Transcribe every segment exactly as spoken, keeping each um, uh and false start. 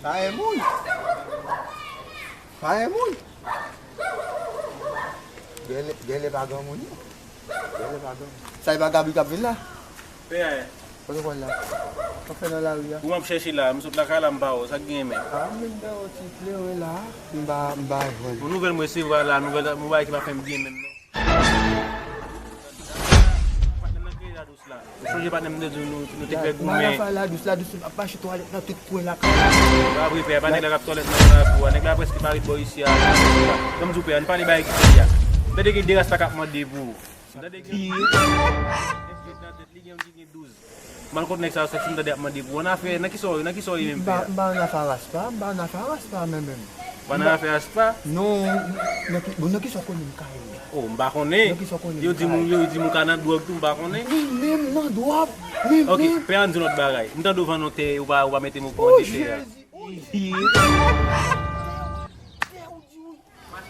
Pa gen moun. Pa gen moun. Genlè, genlè pa gen moun, non. Genlè pa gen moun. Sa e pa Gaby k ap vin la? Pè a. Kote w pral la? Sa w fè nan lari a? Ou m ap chèche la, m sot lakay la, m pa wè w, sa k genyen menm? A, m vin dèyè yon ti kleren la, m pa, m pa jwenn. Yon nouvèl m resevwa la, nouvèl, yon bagay ki pa fè m byen menm, non. Patnè m nan kreye Ladous la. Ou sonje patnè m te di w nou, nou te fè goumen. Mwen afè Ladous, Ladous ap mache twalèt nan tout kwen lakay. Pa vre, pè, pa nèg la k ap twalèt nan lakou a. Nèg la prèske pa ret bò isi a. Ban m di w, pè, ann pale bagay ki seri a. M tande gen de rasta k ap mande pou ou. M tande gen yon ti jwèt nan tèt li, gen yon ki gen douz. M al kot nèg sa yo, sèk si m tande y ap mande pou ou. Ann afè, nan kisa w, nan kisa w ye menm, pè a? M pa, m pa nan afè a raspa, m pa nan afè a raspa menm, menm. Pa nan afè aspa? Non, nan ki, bon, nan kisa w konnen m ka ye? Oh, m pa konnen. Nan kisa w konnen m ka ye? Yo di m, yo di m ou ka nan dwòg tou, m pa konnen. Mwen menm nan dwòg, mwen menm. Ok, pè a, ann di yon lòt bagay. M tande w vann yon tè, ou pa, ou pa mete m okouran de tè a. Oh, Jezi, oh, Jezi.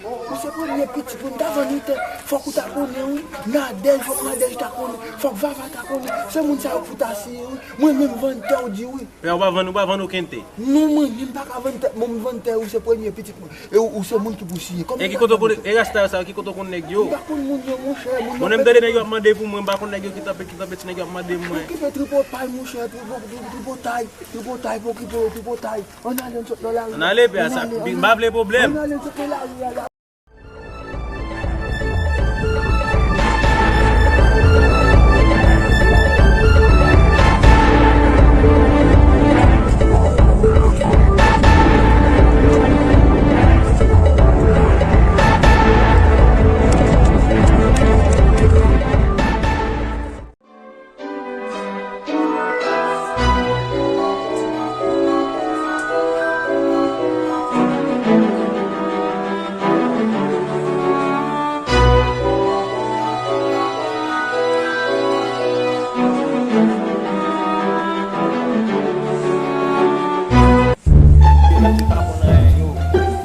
Ou se premye pitit pou m ta vann yon tè. Fòk ou ta konnen, wi. Nadège, fòk Nadège ta konnen. Fòk Vava ta konnen. Se moun sa yo pou ta siyen, wi. Mwen menm vann tè, ou di wi. Pè a, ou pa vann, ou pa vann okenn tè. Non, mwen menm pa ka vann tè. Bon, m vann tè, ou se premye pitit mwen. E ou, ou se moun ki pou siyen. Kòman... E ki kote w konnen, e rasta yo sa yo, ki kote w konn nèg yo? M pa konn moun yo, monchè. Moun... Mwen menm m tande nèg yo ap mande pou mwen, m pa konn nèg yo ki tanpe, ki tanpe ti nèg yo ap mande mwen. Okipe tripotay, monchè, tripo-, tri-, tripotay, tripotay, pou okipe yo, tripotay. Ann ale, ann sot nan lari a. Ann ale, pè a, sa, m pa vle pwoblèm. Ann ale, ann sot nan lari a la.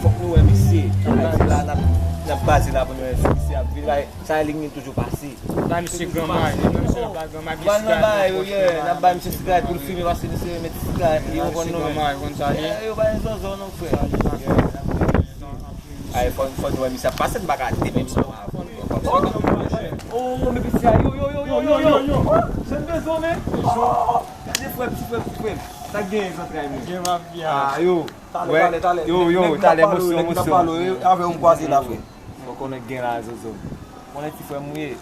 Fòk nou wè misye. N ap baze la pou nou wè si misye ap vin. Sa li gen toujou pase. Bay misye granmay, misye nan bay granmay. Pral nan bay yo, yeah, n ap bay misye sigarèt pou l fimen, paske misye renmen ti sigarèt li, yo konn nou menm. Yo konn sa ye. Yo pa gen zòzò non, frè. Ay, fò, fò nou wè misye ap pase, n pa ka di menm sa. Oh, men piti a, yo, yo, yo, yo, yo, yo. Jan m bezwen, men. Gade frè m, ti frè m, ti frè m. Sa k genyen zantray mwen? Gen m ap byen. Ah, yo. Talè, talè, talè. Yo, yo, talè, mosyon, mosyon. Avè yon kwaze la, frè. Mwen konnen gen la, Zozo. Konnen ti frè m ou ye.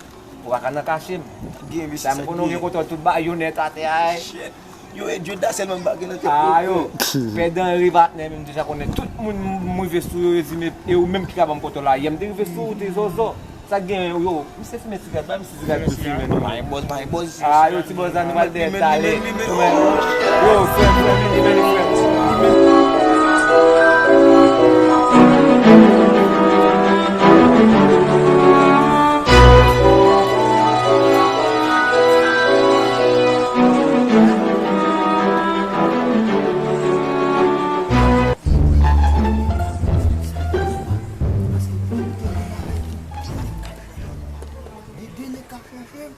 Ou pa ka nan kache m. Sa m konnen ou gen kontwòl tout bayonèt atè a. Shit. Yo, e Djouda sèlman m pa gen nan tèt mwen. Ah, yo. Pè Danri patnè m, m deja konnen tout moun m rive sou yo, yo di, men e ou menm ki ka ban m kontwòl la. Yè m te rive sou ou, te Zozo. Sa k gen, yo? Misye fimen sigarèt, ba misye sigarèt pou l fimen non. Pa gen bòz, pa gen bòz. Ah, yo, ti bòz la, nou pral dèyè talè. Yo, frè m, frè m, li menm, li menm, frè m. Gen de nèg k ap chèche m.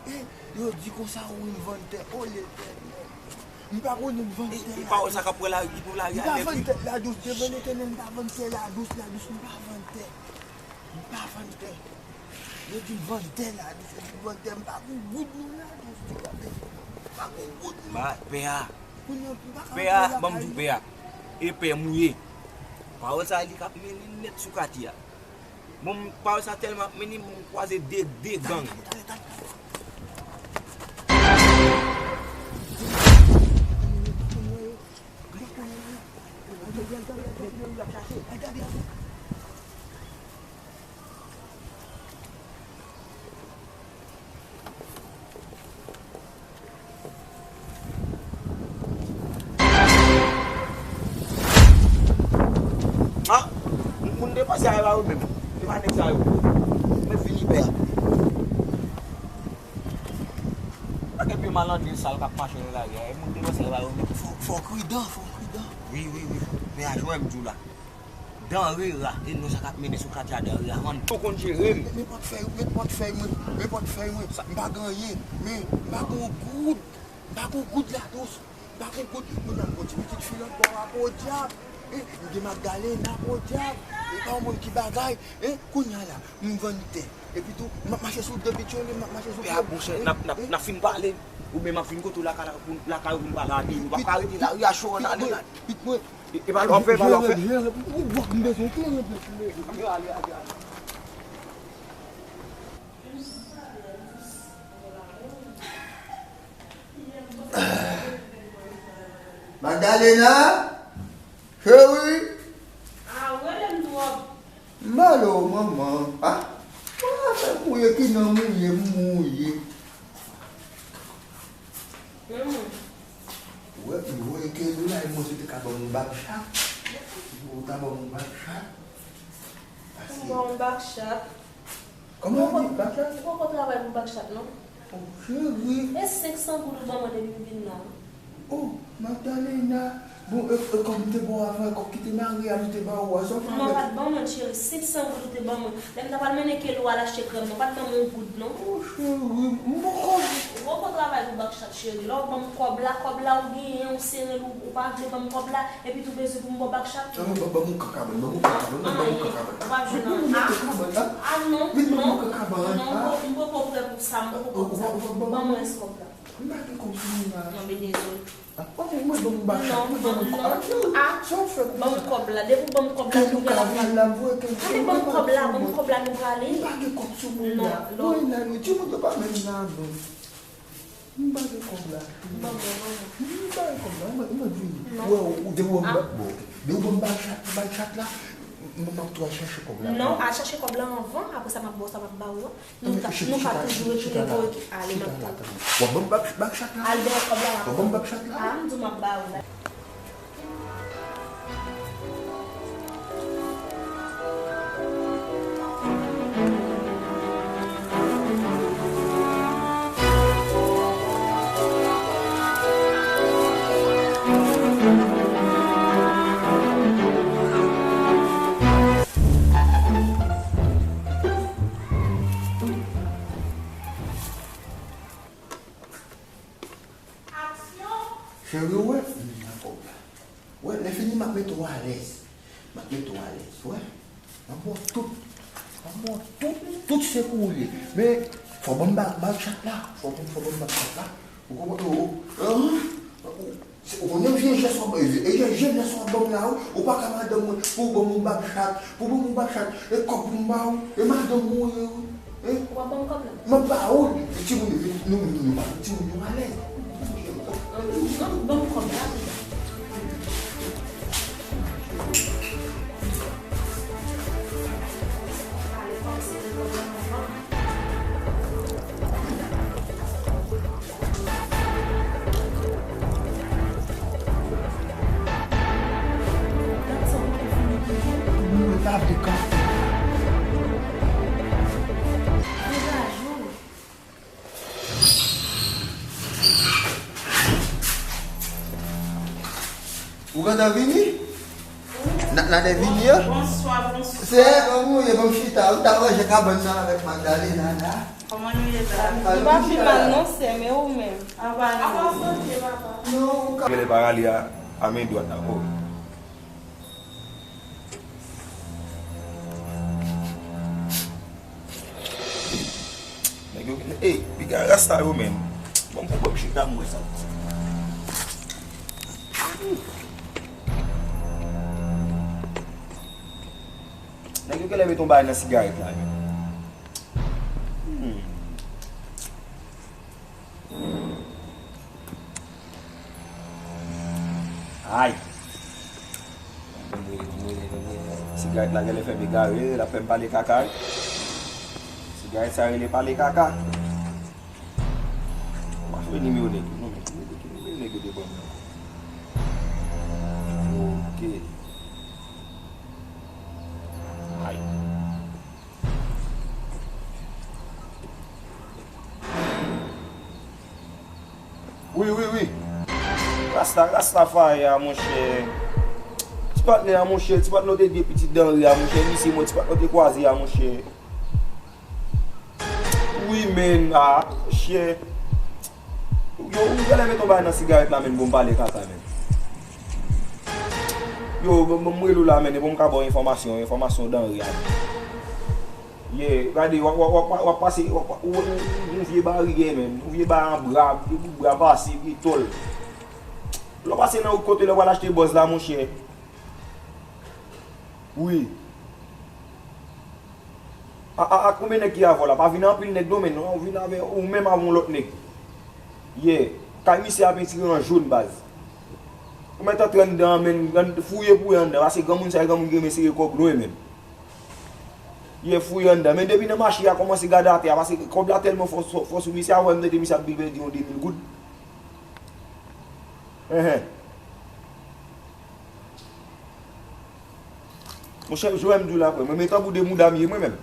E yo di konsa, wi, m vann tè. O Letènèl. M pa konnen m vann tè Ladous. E pawòl sa k ap pran lari, ki pou lari a nèt, wi. M pa vann tè Ladous, devan Letènèl, m pa vann tè Ladous, Ladous, m pa vann tè. M pa vann tè. Yo di m vann tè Ladous, yo di m vann tè, m pa gon goud non Ladous, ti gade. M pa gon goud non. Ba, pè a. Kounye a, m pa ka... Pè a, ban m di w, pè a. E pè m ou ye. Pawòl sa, li k ap mennen nèt sou katye a. Bon, m, pawòl sa tèlman ap mennen m, m kwaze de, de gang. Ah, moun te panse a yo la yo menm. Se pa nèg sa yo. Men fini pè a. Pa gen pye malandren sal k ap mache nan lari a. E moun te panse a yo la yo menm. Fò, fò pridan, fò pridan. Wi, wi, wi. Men a jwè m di w la. Danre ra, e non sa k ap mennen sou katye a, danre ra, man. Ou konn jere m. Men, men pòtfèy, men pòtfèy mwen, men pòtfèy mwen, m pa gen anyen, men m pa gen yon goud, m pa gen yon goud Ladous. Pa gon goud, nou nan gon ti pitit fi lòt bò a, podyab. Eh, m gen Magdalena, podyab. E pa yon moun ki bagay. Eh, kounye a la, m vann tè. Epi tou, m ap mache sou de pityole, m ap mache sou pye. Monchè, n ap, n ap, n ap fin pale. Ou menm ap vin kote w lakay la pou, lakay ou pou n pale a de. Nou p ap ka rete lari a cho an ale la. Pit mwen. E, e pa lè w ap fè, e pa lè w ap fè. Jere, jere, jere, m bezwen kleren, m bezwen kleren. Ale, ale, ale. Magdalena, cheri. Ah, ou rele m twòp. M pale w, manman. Ah, mwen fè kouye ki nan mouye, m mouye. Manman. Ou wè, m voye kè ou la, e mwen sou te ka ban m yon bak chat. Ou ta ban m yon bak chat. Pou m ba w yon bak chat. Kòman yo di bak chat? Ou poko travay pou bak chat, non? Oh, cheri. E senk san goud ou ban mwen depi m vin la. Oh, Magdalena. Bon, e, e kòb m te ba w avan, e kòb ki te mare a, m te ba ou a, sa w fè avè l? Non, pa t ban mwen, cheri. Senk san goud ou te ban mwen. Lè m ta pral mennen Kelou al achte krèm, non, pa t ban mwen yon goud, non. Oh, cheri, m poko. Ou poko travay pou bak chat, cheri. Lè w ban m kòb la, kòb la ou genyen, ou sere l, ou, ou pa vle ban m kòb la. Epi tou bezwen pou m ba w bak chat tou. Ban, ban, ban m yon kaka bòn, ban m yon kaka bòn, ban m yon kaka bòn. Ou p ap jwenn anyen. Vin ban m yon kaka bòn la. Ah non, non, non, m poko prè pou sa, m poko prè pou sa. Ban mwen rès kòb la. M pa gen kòb sou mwen la. Non, men dezole. Ah, ok, mwen ban m bak chat, mwen ban m kòb. Ah, sa w fè pou sa? Ban m kòb la, depi w ban m kòb la, m gen la. Tande, ban m kòb la, ban m kòb la, nou prale. M pa gen kòb sou mwen la. Non, non. Mwen la, non, timoun yo pa menm la, non. M pa gen kòb la. Ban mwen, ban mwen. M pa gen kòb la, mwen, mwen vini. Non. Wè, ou, depi w ban m bak, bon, ok. Depi w ban m bak chat, bak chat la, m, m ap tou al chache kòb la. Non, al chache kòb la anvan, apre sa m ap ba w sa m ap ba ou an. Nou ka, nou ka toujou retounen pou ekip ale, m ap tann. W ap ban m bak, bak chat la? Al dèyè kòb la, m ap tann. W ap ban m bak chat la? Ah, m di w m ap ba ou la. Cheri, w wè, m nan kòb la. W wè, lè fini, m ap mete w alèz. M ap mete w alèz, w wè. M ap ba w tout. M ap ba w tout, tout se pou ou li ye. Men, fò w ban m ba, bak chat la. Fò w, fò w ban m bak chat la. Ou konprann? Ou, ou, ou, ou, se, ou konnen vye jès w ap, e, e, jès w ap ban m la, wi. Ou pa ka madanm mwen, pou w ban m yon bak chat, pou w ban m yon bak chat, e kòb pou m ba ou, e madanm mwen ou ye, wi. Hein? W ap ban m kòb la? M ap ba ou l. Timoun yo, nou, nou, nou pa timoun yo alèz. Ban m, ban m kòb la. Ou gentan vini? N a, n a te vini an? Bonswa, bonswa. Se kòman ou ye, ban m chita. Ou ta ranje kabann nan avèk Magdalena la. Kòman nou ye la? Nou pa pi mal non, sè, men ou menm? Apa nou? Apa w sante, papa? Non, ou ka. Genlè pa rale a, a men dwat la, oh. Nèg yo, ey, piga rasta yo, menm. Bon, pou bòk chita, m wè sa. Nèg yo genlè met yon bagay nan sigarèt la, menm. Hmm. Ay! Sigarèt la genlè fè m egare, l ap fè m pale kaka wi. Sigarèt sa rele pale kaka. M pa jwe nimewo nèg yo non, men ki nimewo, ki nimewo nèg yo te ban m nan? Ok. Ay. Wi, wi, wi. Rasta, Rastafari a, monchè. Ti patnè a, monchè. Ti patnè w te de pitit danre a, monchè. Misye mwen, ti patnè w te kwaze a, monchè. Wi, men, a, monchè. Ou genlè mete yon bagay nan sigarèt la, menm, pou m pale kaka, menm. Yo, m, m, m rele w la, menm, e pou m ka ba w enfòmasyon, enfòmasyon danre a, menm. Yeah, gade, w ap, w ap, w ap, w ap pase, w ap, w ap, yon vye baryè, menm, yon vye bagay an bra, yon bout bra pase, vye tòl. Lè w pase nan wout kote lè w pral achte bòz la, monchè. Wi. A, a, a konbyen nèg ki avè w la? Pa vin anpil nèg non, men non, vin avè ou menm avè yon lòt nèg. Yeah. Kay misye a pentire an jòn, baz. Ou mèt antre anndan an, men, ann fouye pou wè anndan, paske granmoun sa yo, granmoun ki renmen sere kòb lwen, men. Yeah, fouye anndan. Men depi nan mache a, kòmanse gade atè a, paske kòb la tèlman fò, fò, fò sou misye, a wè m tande misye ap pèdi yon de mil goud. Enhen. Monchè, jwe m di w la, frè. Mwen, men tankou de mouda m ye, mwen menm.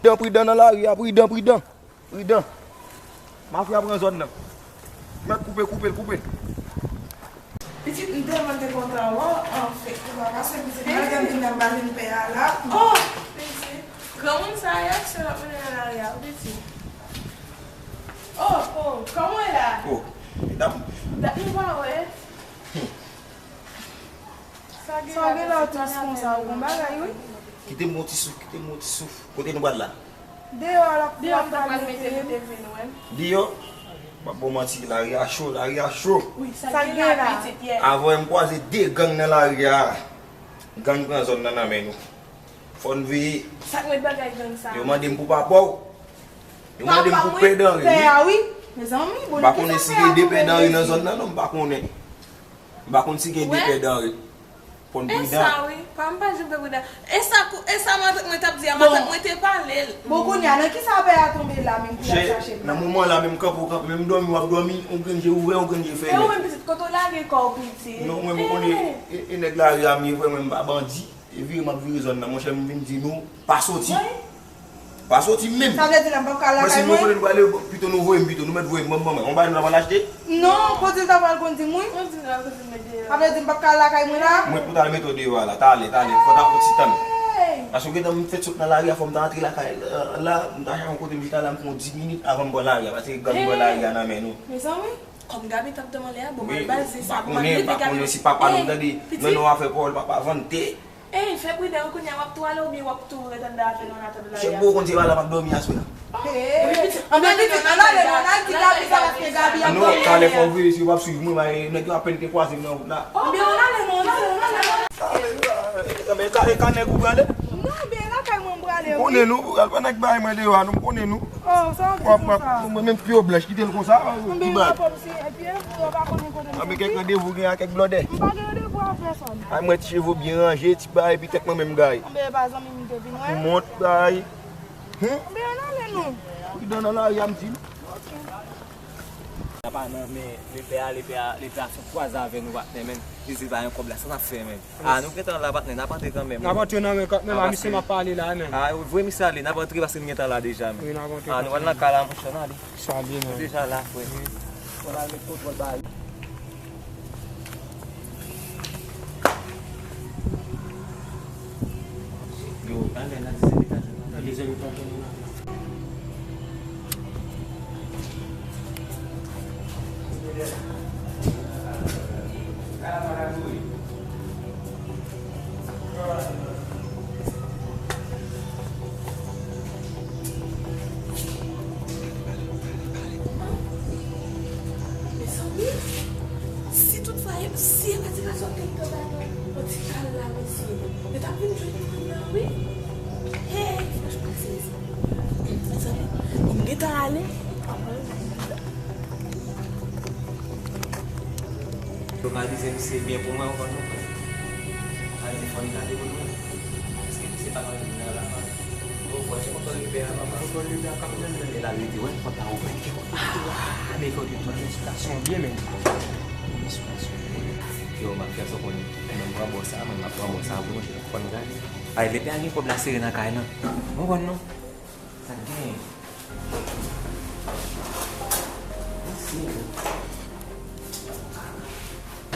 Pridan, pridan nan lari a, pridan, pridan. Pridan. Mafya pran zòn nan. Mèt koupe, koupe l, koupe l. Pitit, m tèlman te kontan wè w, anfen, ou pa pase, pitit, malgre m vin nan, m pa vin pè a la. Oh, pitit. Granmoun sa a, aksyon l ap mennen nan lari a, wi, pitit. Oh, oh, kòman w ye la? Oh, medam. Dat nou pa wè. Hmm. Sa w gen la, w tris konsa, ou gon bagay, wi. Kite m yon ti souf, kite m yon ti souf. Kote nou pral la? Deyò a, l ap, deyò, m t ap pral mete, mete vin, wè. Deyò? M ap ba w manti, lari a cho, lari a cho. Wi, sa k gen la, pitit, yeah. Avè m kwaze de gang nan lari a. Gang pran zòn nan nan men nou. Fò n veye. Sa k met bagay gang sa? Yo mande m pou papa w. Yo mande m pou pè Danre, wi. Pè a, wi. Mezanmi, bon, m pa konnen si gen de pè Danre nan zòn nan, non, m pa konnen. M pa konn si gen de pè Danre. Fò n pridan. E sa, wi. Pa, m pa janm fè pridan. E sa, e sa matant mwen t ap di a, matant mwen te pale l. Bon, kounye a, nan ki sa pè a tonbe la menm pou l ap chache l la? Nan moman la, menm kanpe w kanpe, menm dòmi w ap dòmi, yon grenn je ouvè, yon grenn je fèmen. E ou menm pitit, kote w lage kò w pitit? Non, mwen, m konnen, e, e nèg lari a m ye, vrèman, m pa bandi. E vire m ap vire zòn nan, monchè, m vin di nou, pa soti. Pa soti menm. Sa vle di la m p ap ka al lakay mwen? Mwen, si nou konnen nou prale, pito nou voye m, pito nou mèt voye m, ban m, ban mwen. On bagay nou ta pral achte? Non, kote l ta pral konn di m, wi. Kote l ta pral konn di m, men deyò. Sa vle di m p ap ka al lakay mwen la? Mwen pou t al mete w deyò a la, talè, talè, fò w ta fè ti tann. Paske gentan m fèk sot nan lari a, fò m ta antre lakay, euh, la, m ta chache yon kote m chita la, m pran dis minit avan m pran lari a, paske gang pran lari a nan men nou. Mezanmi. Kòm Gaby t ap dòmi anlè a, bon, m al ba l zen sa pou m al leve Gaby. Wi, m pa konnen si papa nou tande. Non, non, afè pawòl papa vann tè. Ey, fè pridan wi, kounye a w ap tou ale oubyen w ap tou ret anndan avè nou an atandan lari a? Chèf, bon, konn se pa la m ap dòmi aswè a. Anben pitit, ann ale non, ann al di Gaby sa paske Gaby ap dòmi anlè a. Non, talè fò w veye si w p ap swiv mwen, bay nèg yo apèn te kwaze m nan wout la. Anben ann ale non, ann ale, ann ale. Anben e ka, e ka nèg ou prale? Non, anben e lakay mwen m prale wi. M konnen nou, al pa nèg bay mwen deyò a non, m konnen nou. Oh, sa w ap di konsa? Mwen menm pye w blanch, kite l konsa. Anben yo pa p se, epi epi yo pa konnen kote m soti. Anben kèk randevou w gen ak kèk blòdè? M pa gen randevou ak pèsòn. Ay mwen ti cheve w byen ranje, ti bagay, epi tèt mwen menm gaye. Anben e pa zanmi m te vin wè. Mont bagay. Anben ann ale non. Pridan nan lari a m di nou. Apa nan men lepè a, lepè a, lepè a sot kwaze avè nou patnè menm. Li di l pa gen kòb la, sa n ap fè menm? A, nou gentan la patnè, n ap antre kanmenm. N ap antre nan renkont menm, a misye m ap pale la menm. A, voye misye ale, n ap antre paske nou gentan la deja menm. Wi, n ap antre. A, nou al nan kay la monchè, ann ale. Sa byen. Nou deja la, frè. Wi. Fò n al met kontwòl ba yo. Yo, talè nan dezyèm etaj la. Nan dezyèm etaj la. Mezanmi, si toutfwa, si e pa ti gason ki t anba nan ti kal la, mesye, yo t ap vin jwenn nou anndan, wi. Hey, franchman, se, mezanmi, m gentan ale. Lokalize misye byen pou mwen, ou konn nou. Lokalize fò li gade pou nou. Èske misye pa nan la, pa? Ou wè, se konsa li fè a, papa. Konsa li fè a, kapitèn, men. E la, li di, wè, fò ta ouvè kè w. Ah, men fò te pran enspirasyon byen, men. Enspirasyon byen. Yo, m ap fè sa, ou konn, mwen, m pran bò sa, mwen, m ap pran bò sa, pou mwen, fò n gade. Ay, lepè a gen kòb la sere nan kay, non. Ou konn, non? Sa k genyen? Mèsi.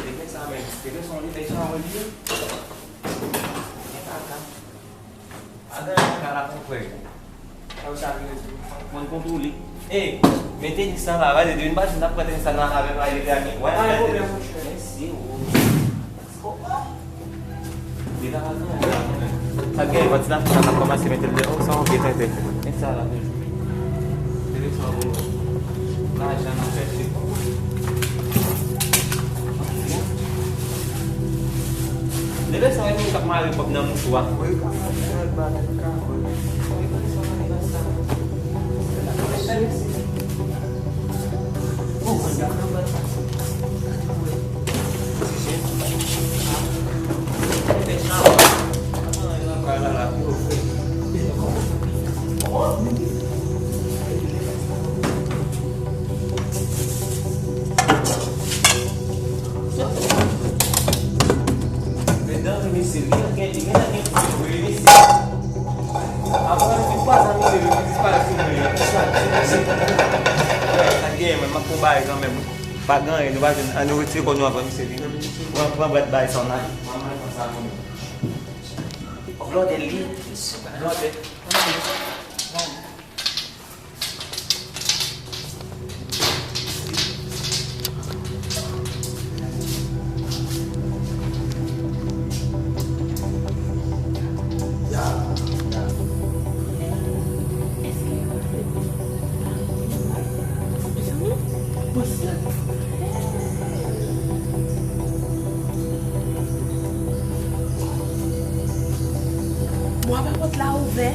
Te gen sa menm. Te gen son li, te jan wè li ye. Gen kaka. Pa gen kaka la, konpè. Sa yo sa vle di. Konn kontwole. Ey, men tenis lan la, vale, depi n pati n t ap pran tenis lan nan lave pa leve a gen. Pa gen pwoblèm, monchè. Mèsi, o. Deja pa gen, pa gen. Sa gen, pati la, sa n ap kòmanse mete l deyò, sa yon vye tenten. Men sa la, toujou. Depi sa, bon. Lajan nan fè, se bon. Depi sa, yon moun k ap mare kòb nan mouchwa. Wi, ka mare, ka mare. Mesye, li gen, li gen, li gen pou li vre, mesye. Apre, li pa zanmi, li disparèt sou mwen, li sa, sa gen, men m ap fè yon bagay kanmenm. Pa gen anyen, nou pa jwenn, ann nou retire kò nou anvan, mesye, vin. Pran, pran brèt bagay sa, w nan. Blòdè li, blòdè. Bwa pa pòt la ouvè.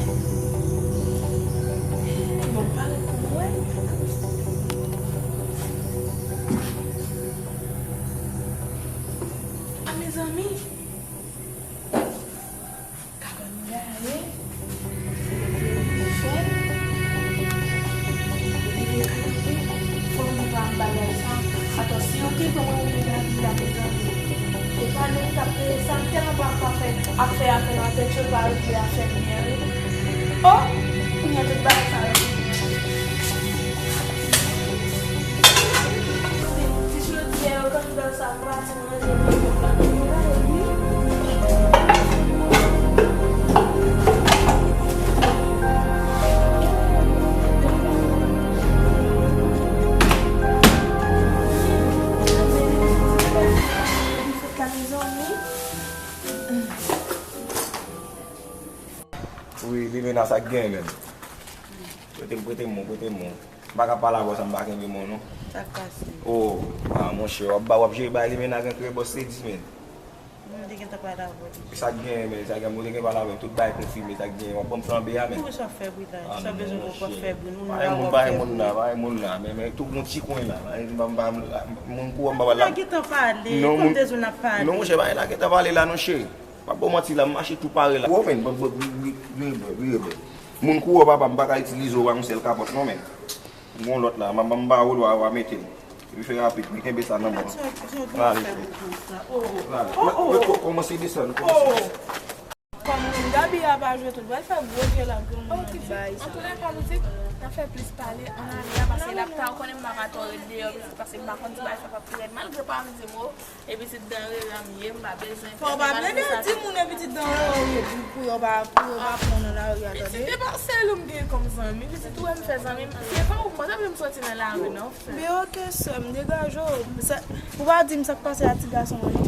Bon, parèt pou mwen. A, mezanmi. Kabann gaye. Fè. Fò m di pa m bagay sa. Atò, si yo te pran mwen pou gade la, mezanmi. E pa nou k ap peye sa, m tèlman pa, pa fè, ap fè apèl an tèt yo, pa regle afè m byen, wi. O! Kounye a tout bagay sa yo. Si, si jodi a yo konn bèl sa, m pati manje, men yo pa konn bagay, wi. Fèt la, mezanmi. Wi, Limena, sa k gen menm? Prete m, prete m, prete m. M pa ka pale avè w san m pa kenbe men w, non. Sa k pase? O, a, monchè, w ap ba, w ap jere bagay Limena gen kreye bòs se di, men. Mwen te gentan pale avè w deja. Sa k gen, men, sa k gen, mwen te gen pale avè w, tout bagay konfime, sa k gen, w ap ban m flanbe a, men. Poukisa w ap fè bri la? Sa bezwen pou w ap fè bri, nou la w ap fè bri. Pa gen moun la, pa gen moun la, men, men, tou gon ti kwen la, pa gen, pa, pa, moun kou an m pa pale la. Nou la gentan pale, kòm de zòn ap pale. Non, monchè, pa gen la gentan pale la, non, cheri. M ap ba w manti la, m mache tou pare la. Ou menm, vire bò, vire bò. Moun kou an, papa, m pa ka itilize w pa yon sèl kapòt, non, men. M gon lòt la, m, m, m ba ou lwa, w a mete l. Epi fè rapid, men kenbe sa nan men w. Prale, cheri. Prale. Kòmanse desann, kòmanse desann. Kòm moun Gaby a pa jwe tout, pral fè gwo vye la granmoun nan bay sa. Antoulèka, nou di, n ap fè plis pale ann ale a, paske l ap ta, ou konnen m pa ka twò ret deyò, paske m pa konn ti bagay sa p ap pi rèd, malgre pa m di mo. E pitit dan rere a m ye, m pa bezwen fè bagay sa. Fò w pa plede di moun e pitit dan rere w ye pou, pou yo pa, pou yo pa pran w nan lari a, tande? Pitit e pa sèl ou m gen kòm zanmi. Pitit ou wè m fè zanmi m. Si e pa ou, m pa t ap janm sòti nan lari non, frè. Be oke, sè m, degaje w. Sa, ou pa di m sa k pase a ti gason an, non?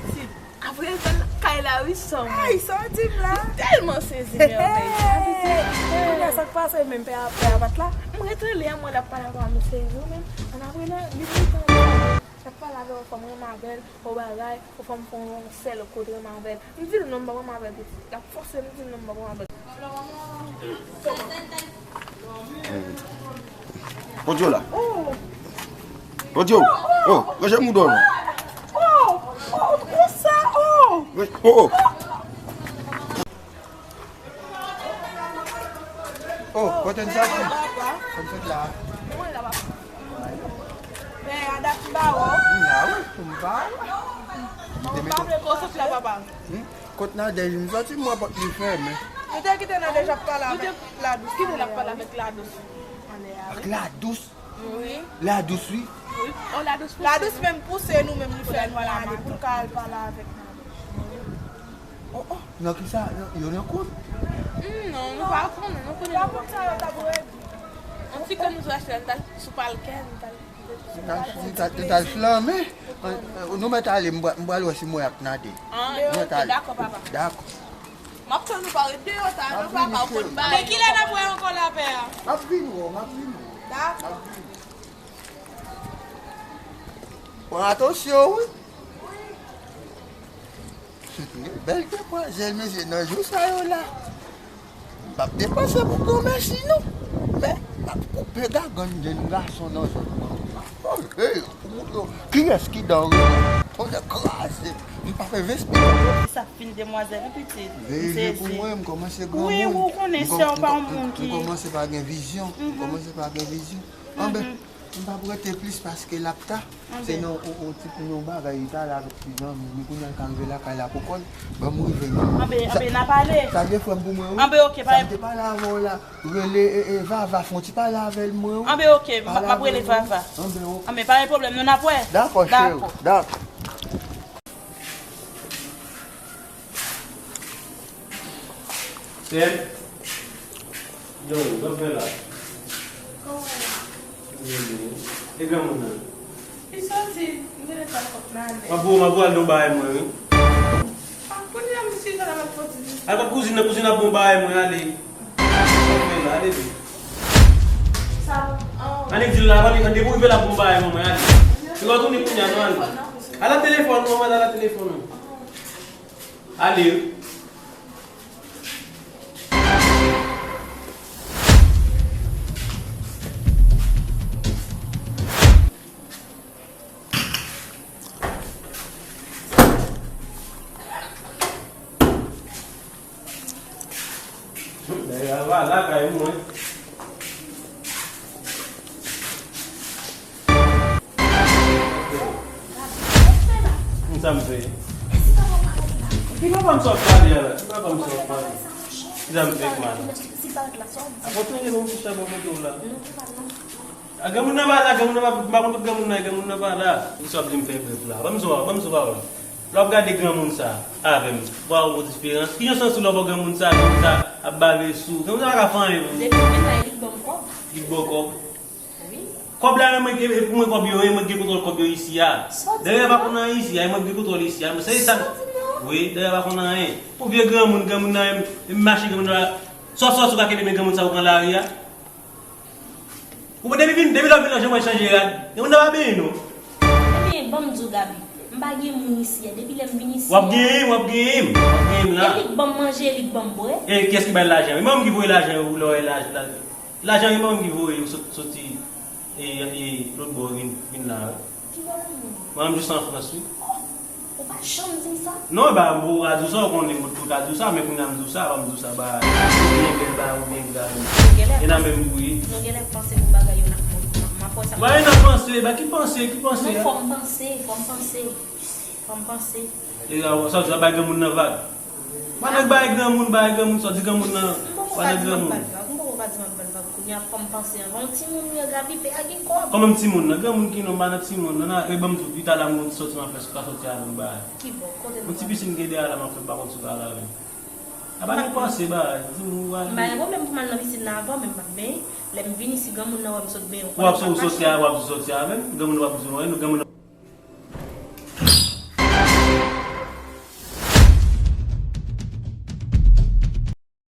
Pitit, apre l fè l kay la, wi, sè m. Ay, sa w di m la? M tèlman sezi, mèvèy. Pitit, kounye a sa k pase menm, pè a, pè a pa t la? M ret anlè a, m wè l ap pale avè m, m sezi, ou menm. Ann apre la, li di m sa. L ap pale avè w, fò m renmen avè l, yon bagay, ou fò m fè yon sèl kote renmen avè l. M di l non, m p ap renmen avè l pitit. L ap fòse m, m di l non, m p ap renmen avè l. Odyo la. Odyo. Oh, ranje mouda w non. Oh, oh, konsa, oh. Oh, oh. Oh, kote n soti? Kote n sot la? Mwen la, papa. Men a dat m pa wè w. M la wi, pou m pa wè. M te mete. Ou pa vle kote w sot la, papa? Hmm? Kot Nadège m soti, m wè pòt li fèmen. Nou te kite Nadège ap pale avèk Ladous. Kite l ap pale avèk Ladous. Ak Ladous? Wi. Ladous, wi. Wi. Oh, Ladous pouse. Ladous menm pouse nou menm, li fè nou al ale pou l ka al pale avèk Nadège. Oh, oh, nan kisa, nan, yo nan kont? Hmm, non, nou pa konnen, nou konnen nou pa konnen. Sa yo t ap redi. Ti kè nou sou achte la, nou t al sou palkè, nou t al. Nou t al, nou t al, nou t al flanmen. Nou mèt ale, m pral, m pral wè si m wè ak Nade. Ah, nou mèt ale. Dakò, papa. Dakò. M ap tann ou pa ret deyò, ta, non, papa, ou konn bagay. Men kilè n ap wè ankò la, pè a? M ap vin wè w, m ap vin wè w. Dakò. M ap vin. Pran atansyon, wi. Bèl demwazèl, mesye, nan jou sa yo la. M p ap depanse pou granmèsi, non. Men, m ap koupe gagann jèn gason nan zòn nan. Oh, hey, pou moun yo, kiyès ki dan reyè? Tonnè kraze. M p ap envesti. Sa fin demwazèl, wi, pitit. Veye je pou mwen, m kòmanse granmoun. Wi, ou konnen, se yon pa yon moun ki. M kòmanse pa gen vizyon. M kòmanse pa gen vizyon. Anben, m p ap rete plis paske l ap ta. Se nan yon, yon ti, yon bagay li t ale avèk ti zanmi li, kounye a l ka rive lakay la pou kò l. Ban m rive nan. Anben, anben, n a pale. Sa gen frè m pou mwen, wi. Anben, oke, sa m te pale avè w la, rele, e, e, Vava, fè yon ti pale avè l, mwen, wi. Anben, oke, m ap rele Vava. Anben, oke. Anben, pa gen pwoblèm, nou n ap wè. Dakò, cheri. Dakò. Sèl? Yo, sa w ap fè la? Kòman w ye? Byen, byen. E granmoun nan? Li soti, m gentan fè kòk nan ale. M ap voye, m ap voye al nan bagay mwen, wi. A, kounye a, m chita la, m ap fè ti. Al pa kouzin nan, kouzin ap bon bagay mwen, ale. Sa w ap fè la, ale, ale. Sa, oh. Ale, di l la, ale, depi w rive la, bon bagay mwen, ale. Li va tounen kounye a, non, ale. Al nan telefòn, non, al nan telefòn, non. Ale. Dayè, a va lakay mwen. Sa m fè? Ki papa m sa w ap pale a la? Ki papa m sa w ap pale? Ki sa m fè mal? Akonpanye m, m chita bò kote w la. A, granmoun nan pa la, granmoun nan pa, m pa konn kot granmoun nan ye, granmoun nan pa la. Ou sa ap di m fè brèf la? Ban m zo a, ban m zo pawòl. Lè w ap gade granmoun sa avè m, w a wè yon diferans? Ki jan w santi w lè w wè granmoun sa, granmoun sa ap bave sou ou? Granmoun sa pa ka fè anyen pou ou. Depi m vin la, li k ban m kòb. Li k ba w kòb? Wi. Kòb la, mwen, e, e pou mwen kòb yo, e mwen k gen kontwòl kòb yo isi a. Dayè pa konn anyen isi a, e mwen k gen kontwòl isi a. Se sa. Wi, dayè pa konn anyen. Yon vye granmoun, granmoun nan, e, e mache granmoun nan. Sòt, sòt, ou ka kenbe men granmoun sa ou pran lari a. Ou depi vin, depi lè w vin nan, jan mwen chanje rad. Granmoun nan pa benyen non. Ebyen, ban m di w, Gaby, m pa gen moun isi a. Depi lè m vin isi a. W ap genyen m, w ap genyen m. W ap genyen m la. E li k ban m manje, li k ban m bwè. E kiyès ki bay lajan? E manman m ki voye lajan yo pou lè w wè lajan. Lajan yo, manman m ki voye yo sot-, soti, e, e, lòt bò vin, vin la, wi. Ki bò manman w? Manman m jis an Frans, wi. Oh, ou pa janm di m sa? Non, e ba, bon, ou ka di w sa, ou konnen, ou ka di w sa, men kounye a m di w sa, ban m di w sa, ba, ou byen bèl, ba, ou byen grav. Nou genlè, e nan menm bri. Nou genlè panse pou bagay yo n ap, m ap wè sa. Ba, e nan panse, ba, ki panse, ki panse, non, a? Fò m panse, fò m panse, fò m panse. E la, sa, sa bay granmoun nan vag. Pandan k bay granmoun, bay granmoun, sa w di granmoun nan, pandan granmoun. M poko ka di m ap ba l vag, m poko ka di m ap ba l vag kounye a, fò m panse anvan. Yon timoun m ye, Gaby, pè a gen kòb. Kòman m timoun nan? Granmoun ki non, m pa nan timoun nan, nan, e ban m di w, pita la, m gon ti sòti m ap fè, sou ka sòti avè m, bay. Ki bò? Kote nou pral? Yon ti pisin m gen dèyè la, m ap fè, m pa konn si w pral avè m. A pa gen panse, bay, di m ou pral. M pa gen pwoblèm pou m al nan pisin nan avan, men m p ap benyen. Lè m vin isi, granmoun nan wè m sot benyen. W ap sot, soti a, w ap soti avè m, granmoun nan p ap di w anyen, non, granmoun